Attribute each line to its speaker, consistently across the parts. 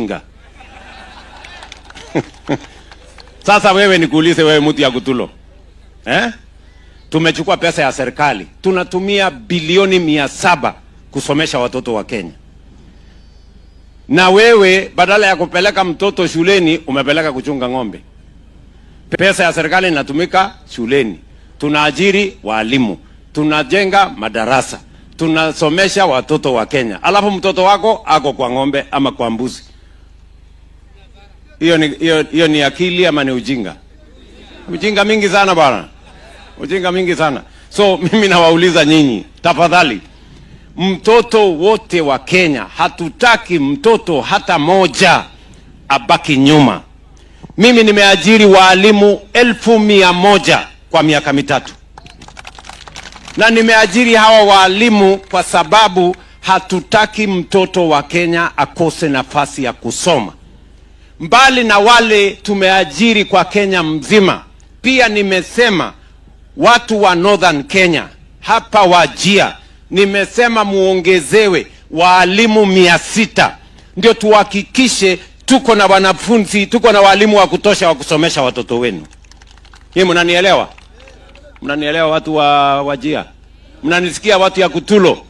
Speaker 1: Ujinga. Sasa wewe nikuulize wewe mtu ya Kutulo. Eh? Tumechukua pesa ya serikali. Tunatumia bilioni 700 kusomesha watoto wa Kenya. Na wewe badala ya kupeleka mtoto shuleni umepeleka kuchunga ng'ombe. Pesa ya serikali inatumika shuleni. Tunaajiri walimu, tunajenga madarasa, tunasomesha watoto wa Kenya. Alafu mtoto wako ako kwa ng'ombe ama kwa mbuzi. Hiyo ni akili ama ni ujinga? Ujinga mingi sana bwana. Ujinga mingi sana. So mimi nawauliza nyinyi, tafadhali, mtoto wote wa Kenya, hatutaki mtoto hata moja abaki nyuma. Mimi nimeajiri waalimu 100,000 kwa miaka 3. Na nimeajiri hawa waalimu kwa sababu hatutaki mtoto wa Kenya akose nafasi ya kusoma. Mbali na wale tumeajiri kwa Kenya mzima, pia nimesema watu wa Northern Kenya hapa Wajir, nimesema muongezewe waalimu 600 ndio tuhakikishe tuko na wanafunzi, tuko na walimu wa kutosha wa kusomesha watoto wenu. Hii mnanielewa? Mnanielewa watu wa Wajir? Mnanisikia watu ya Kutulo?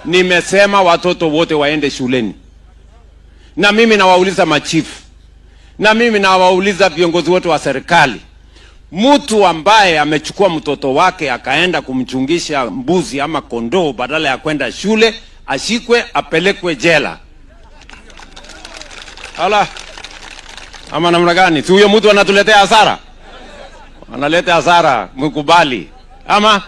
Speaker 1: Nimesema watoto wote waende shuleni. Na mimi nawauliza machifu, na mimi nawauliza viongozi wote wa serikali, mtu ambaye amechukua mtoto wake akaenda kumchungisha mbuzi ama kondoo badala ya kwenda shule, ashikwe apelekwe jela. Ala, ama namna gani? Si huyo mtu anatuletea hasara? Analeta hasara, mkubali. Ama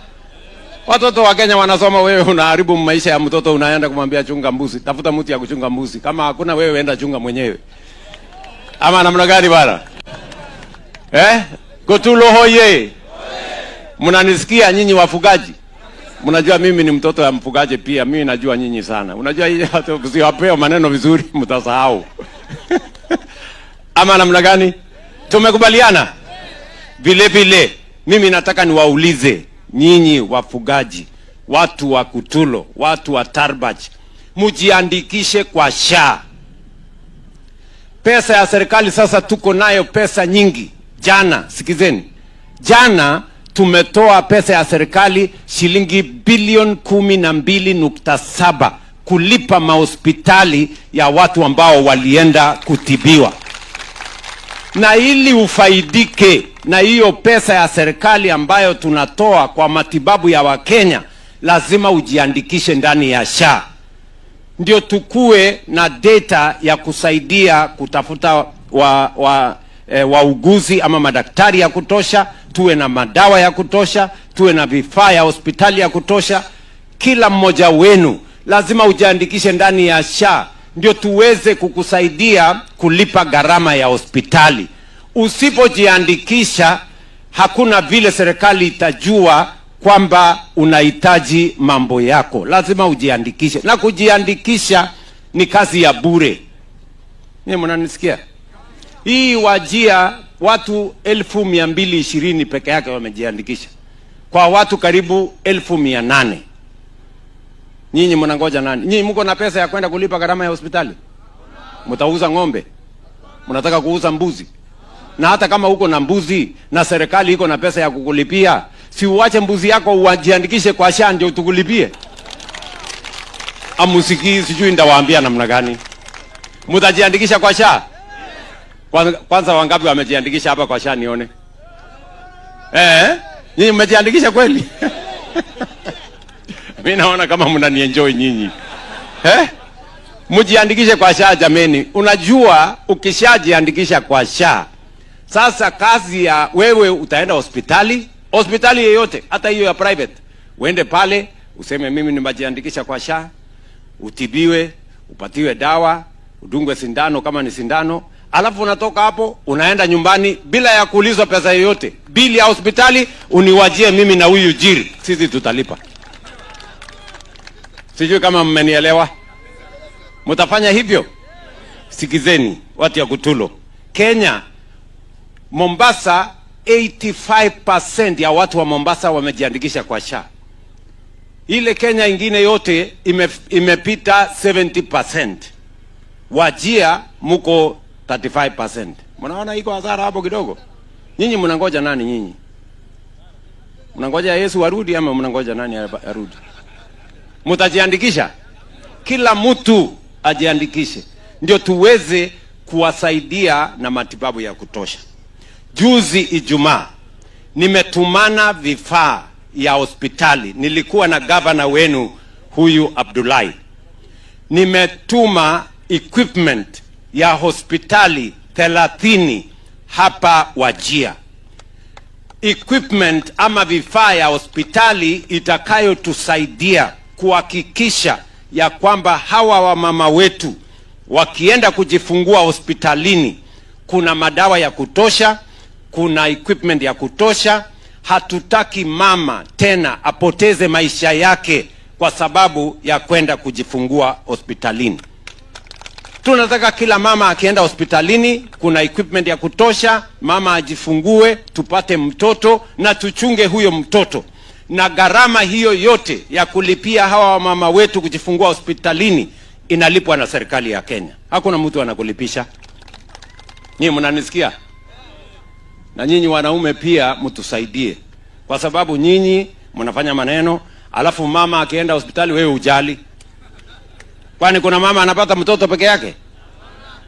Speaker 1: watoto wa Kenya wanasoma, wewe unaharibu maisha ya mtoto, unaenda kumwambia chunga mbuzi. Tafuta mtu ya kuchunga mbuzi. Kama hakuna wewe enda chunga mwenyewe. Ama namna gani bwana? Eh? Kutulo hoye. Mnanisikia nyinyi wafugaji? Mnajua mimi ni mtoto ya mfugaji pia, mimi najua nyinyi sana. Unajua hii watu msiwapea maneno vizuri mtasahau. Ama namna gani? Tumekubaliana? Vile vile mimi nataka niwaulize nyinyi wafugaji, watu wa Kutulo, watu wa Tarbaj, mjiandikishe kwa SHA. Pesa ya serikali sasa tuko nayo pesa nyingi. Jana, sikizeni, jana tumetoa pesa ya serikali shilingi bilioni 12.7 kulipa mahospitali ya watu ambao walienda kutibiwa. Na ili ufaidike na hiyo pesa ya serikali ambayo tunatoa kwa matibabu ya Wakenya, lazima ujiandikishe ndani ya SHA. Ndio tukue na data ya kusaidia kutafuta wauguzi ama madaktari ya kutosha, tuwe na madawa ya kutosha, tuwe na vifaa ya hospitali ya kutosha. Kila mmoja wenu lazima ujiandikishe ndani ya SHA ndio tuweze kukusaidia kulipa gharama ya hospitali. Usipojiandikisha, hakuna vile serikali itajua kwamba unahitaji mambo yako. Lazima ujiandikishe, na kujiandikisha ni kazi ya bure. Nyinyi mnanisikia? Hii Wajir watu 220,000 peke yake wamejiandikisha kwa watu karibu 800,000. Nyinyi mnangoja nani? Nyinyi mko na pesa ya kwenda kulipa gharama ya hospitali? Mtauza ng'ombe? Mnataka kuuza mbuzi? Na hata kama uko na mbuzi na serikali iko na pesa ya kukulipia, si uache mbuzi yako ujiandikishe kwa SHA ndio tukulipie? Amusikii, sijui nitawaambia namna gani. Mtajiandikisha kwa SHA? Kwanza wangapi wamejiandikisha hapa kwa SHA nione? Nyinyi mmejiandikisha kweli? Mimi naona kama mnanienjoy nyinyi. Mjiandikishe kwa SHA jameni. Unajua ukishajiandikisha kwa SHA, sasa kazi ya wewe utaenda hospitali, hospitali yeyote, hata hiyo ya private. Uende pale useme mimi nimejiandikisha kwa SHA, utibiwe, upatiwe dawa, udungwe sindano kama ni sindano, alafu unatoka hapo unaenda nyumbani bila ya kuulizwa pesa yoyote. Bili ya hospitali uniwajie mimi na huyu jiri, sisi tutalipa. Sijui kama mmenielewa. Mtafanya hivyo? Sikizeni watu ya Kutulo. Kenya, Mombasa 85% ya watu wa Mombasa wamejiandikisha kwa SHA. Ile Kenya ingine yote imepita 70%. Wajir muko 35%. Mnaona iko hasara hapo kidogo. Nyinyi mnangoja nani nyinyi? Mnangoja Yesu arudi ama mnangoja nani arudi? Mtajiandikisha? Kila mtu ajiandikishe ndio tuweze kuwasaidia na matibabu ya kutosha. Juzi Ijumaa nimetumana vifaa ya hospitali, nilikuwa na gavana wenu huyu Abdullahi, nimetuma equipment ya hospitali 30 hapa Wajir, equipment ama vifaa ya hospitali itakayotusaidia kuhakikisha ya kwamba hawa wamama wetu wakienda kujifungua hospitalini kuna madawa ya kutosha, kuna equipment ya kutosha. Hatutaki mama tena apoteze maisha yake kwa sababu ya kwenda kujifungua hospitalini. Tunataka kila mama akienda hospitalini kuna equipment ya kutosha, mama ajifungue, tupate mtoto na tuchunge huyo mtoto. Na gharama hiyo yote ya kulipia hawa wamama wetu kujifungua hospitalini inalipwa na serikali ya Kenya. Hakuna mtu anakulipisha. Nyinyi mnanisikia? Na nyinyi wanaume pia mtusaidie, kwa sababu nyinyi mnafanya maneno, alafu mama akienda hospitali wewe hujali. Kwani kuna mama anapata mtoto peke yake?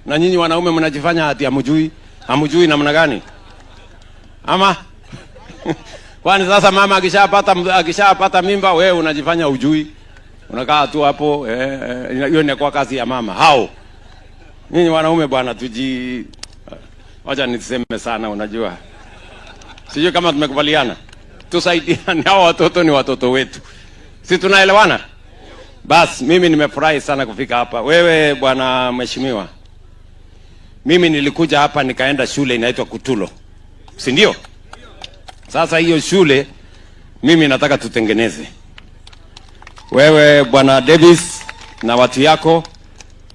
Speaker 1: Na nyinyi wanaume mnajifanya ati hamjui, hamjui namna gani? Ama kwani sasa mama akishapata mimba wewe unajifanya hujui? Unakaa tu hapo, hiyo inakuwa kazi ya mama. Hao. Nyinyi wanaume bwana, wacha niseme sana, unajua. Sijui kama tumekubaliana. Tusaidiane, hao watoto ni watoto wetu. Si tunaelewana? Bas, mimi nimefurahi sana kufika hapa. Wewe bwana mheshimiwa, mimi nilikuja hapa nikaenda shule inaitwa Kutulo, si ndio? Sasa hiyo shule mimi nataka tutengeneze. Wewe bwana Davis na watu yako,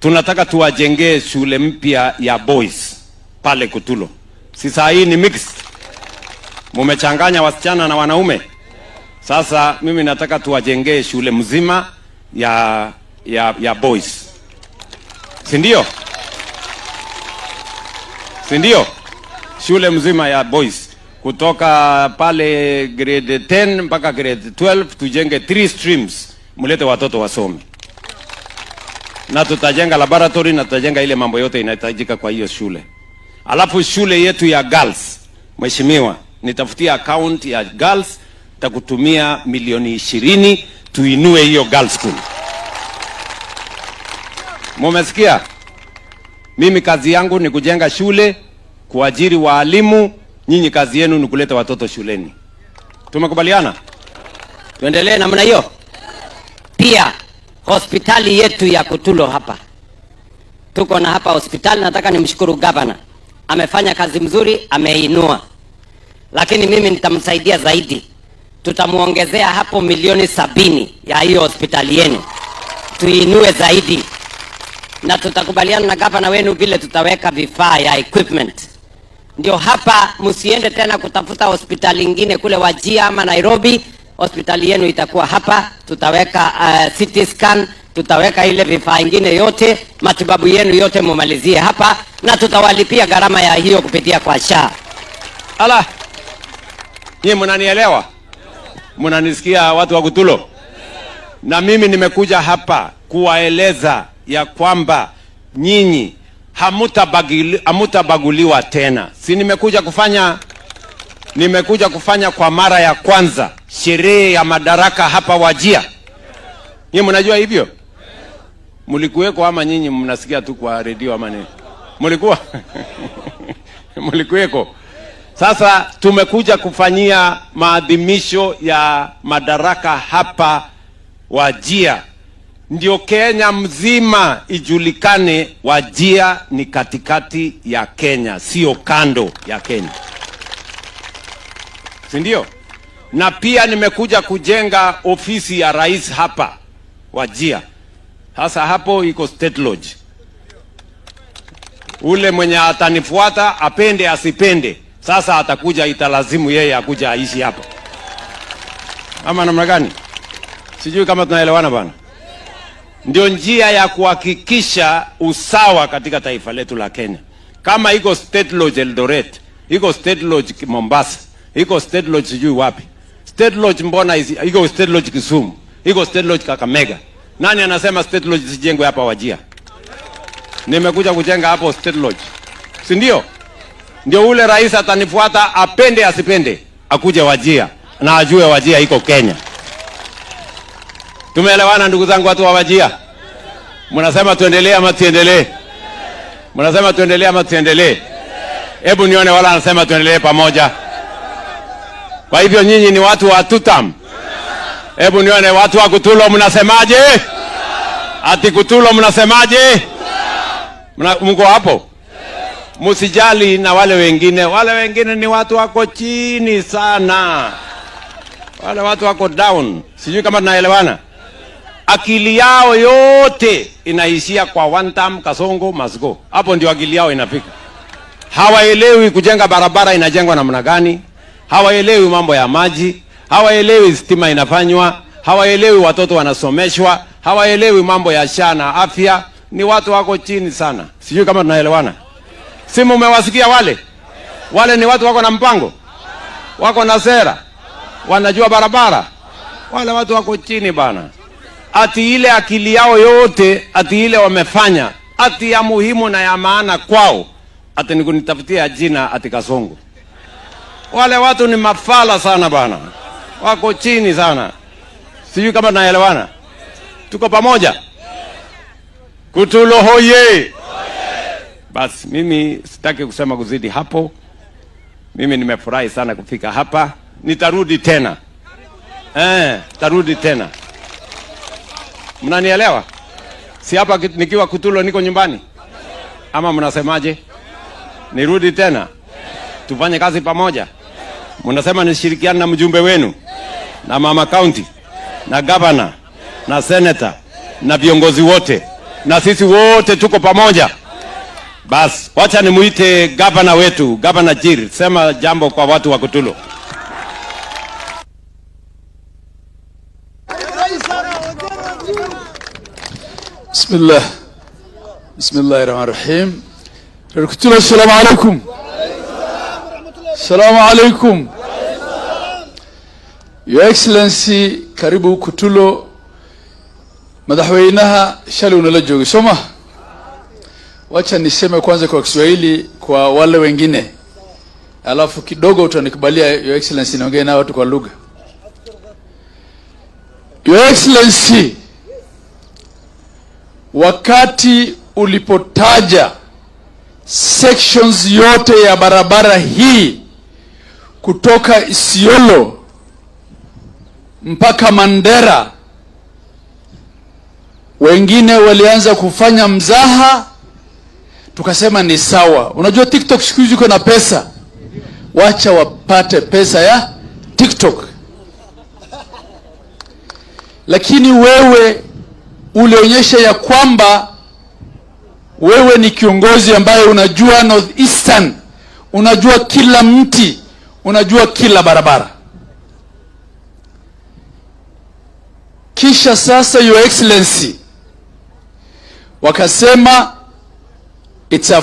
Speaker 1: tunataka tuwajengee shule mpya ya boys pale Kutulo. Si saa hii ni mixed, mumechanganya wasichana na wanaume. Sasa mimi nataka tuwajengee shule mzima ya boys, si ndio? Si ndio? Shule mzima ya boys kutoka pale grade 10 mpaka grade 12, tujenge three streams, mlete watoto wasome, na tutajenga laboratory na tutajenga ile mambo yote inahitajika kwa hiyo shule. Alafu shule yetu ya girls, mheshimiwa, nitafutia account ya girls, takutumia milioni 20 tuinue hiyo girls school. Mumesikia? Mimi kazi yangu ni kujenga shule, kuajiri waalimu, nyinyi kazi yenu ni kuleta watoto shuleni. Tumekubaliana?
Speaker 2: Tuendelee namna hiyo. Pia hospitali yetu ya Kutulo hapa, tuko na hapa hospitali. Nataka nimshukuru gavana, amefanya kazi mzuri, ameinua, lakini mimi nitamsaidia zaidi. Tutamuongezea hapo milioni 70 ya hiyo hospitali yenu, tuinue zaidi, na tutakubaliana na gavana wenu vile tutaweka vifaa ya equipment. Ndio hapa msiende tena kutafuta hospitali ingine kule Wajir ama Nairobi. Hospitali yenu itakuwa hapa, tutaweka CT scan, tutaweka ile vifaa ingine yote, matibabu yenu yote mumalizie hapa, na tutawalipia gharama ya hiyo kupitia kwa SHA.
Speaker 1: Ala, nyinyi mnanielewa? Mnanisikia watu wa Kutulo? Na mimi nimekuja hapa kuwaeleza ya kwamba nyinyi hamutabaguliwa tena. Si nimekuja kufanya kwa mara ya kwanza sherehe ya Madaraka hapa Wajir. Nyinyi mnajua hivyo? Mlikuweko ama nyinyi mnasikia tu kwa redio ama nini? Mlikuwa? Mlikuweko? Sasa tumekuja kufanyia maadhimisho ya Madaraka hapa Wajir, ndio Kenya mzima ijulikane, Wajir ni katikati ya Kenya, sio kando ya Kenya, si ndio? Na pia nimekuja kujenga ofisi ya rais hapa Wajir. Sasa hapo iko State Lodge. Ule mwenye atanifuata apende asipende, sasa atakuja, italazimu yeye akuja aishi hapa, ama namna gani? Sijui kama tunaelewana bana. Ndio njia ya kuhakikisha usawa katika taifa letu la Kenya. Kama iko State Lodge Eldoret, iko State Lodge Mombasa, iko State Lodge sijui wapi. State Lodge mbona iko State Lodge Kisumu, iko State Lodge Kakamega. Nani anasema State Lodge isijengwe hapa Wajir? Nimekuja kujenga hapo State Lodge, si ndio? Ndio ule rais atanifuata, apende asipende, akuje Wajir na ajue Wajir iko Kenya. Tumeelewana ndugu zangu, watu wa Wajir? Mnasema tuendelee ama tuendelee? Mnasema tuendelee ama tuendelee? Hebu nione wala anasema tuendelee pamoja. Kwa hivyo nyinyi ni watu wa tutam. Hebu nione watu wa Kutulo mnasemaje? Ati Kutulo mnasemaje? Mko hapo? Msijali na wale wengine. Wale wengine ni watu wako chini sana. Wale watu wako down. Sijui kama tunaelewana. Akili yao yote inaishia kwa one term, Kasongo must go. Hapo ndio akili yao inafika. Hawaelewi kujenga barabara inajengwa namna gani, hawaelewi mambo ya maji, hawaelewi stima inafanywa, hawaelewi watoto wanasomeshwa, hawaelewi mambo ya SHA na afya. Ni watu wako chini sana. Sijui kama tunaelewana. Si mumewasikia wale? Wale ni watu wako na mpango, wako na sera, wanajua barabara. Wale watu wako chini bana. Ati ile akili yao yote, ati ile wamefanya, ati ya muhimu na ya maana kwao, ati ni kunitafutia jina ati Kasongo. Wale watu ni mafala sana bana, wako chini sana. Sijui kama tunaelewana. Tuko pamoja? Kutulo hoye! Basi mimi sitaki kusema kuzidi hapo. Mimi nimefurahi sana kufika hapa, nitarudi tena, tarudi tena. Mnanielewa? Si hapa nikiwa Kutulo niko nyumbani, ama mnasemaje? Nirudi tena tufanye kazi pamoja? Mnasema nishirikiane na mjumbe wenu na mama county na governor na senator na viongozi wote, na sisi wote tuko pamoja. Bas, wacha nimuite gavana wetu, Gavana Jir, sema jambo kwa watu wa Kutulo.
Speaker 3: بسم الله، بسم الله الرحمن الرحيم. Reer Kutulo، السلام عليكم، السلام عليكم. Your Excellency, karibu Kutulo. Madaxweynaha shalay unala joogay, soo ma? Wacha niseme kwanza kwa Kiswahili kwa wale wengine, alafu kidogo utanikubalia, Your Excellency, niongee na watu kwa lugha. Your Excellency, wakati ulipotaja sections yote ya barabara hii kutoka Isiolo mpaka Mandera, wengine walianza kufanya mzaha, tukasema ni sawa. Unajua TikTok siku hizi iko na pesa, wacha wapate pesa ya TikTok. Lakini wewe ulionyesha ya kwamba wewe ni kiongozi ambaye unajua North Eastern, unajua kila mti, unajua kila barabara. Kisha sasa, Your Excellency, wakasema it's a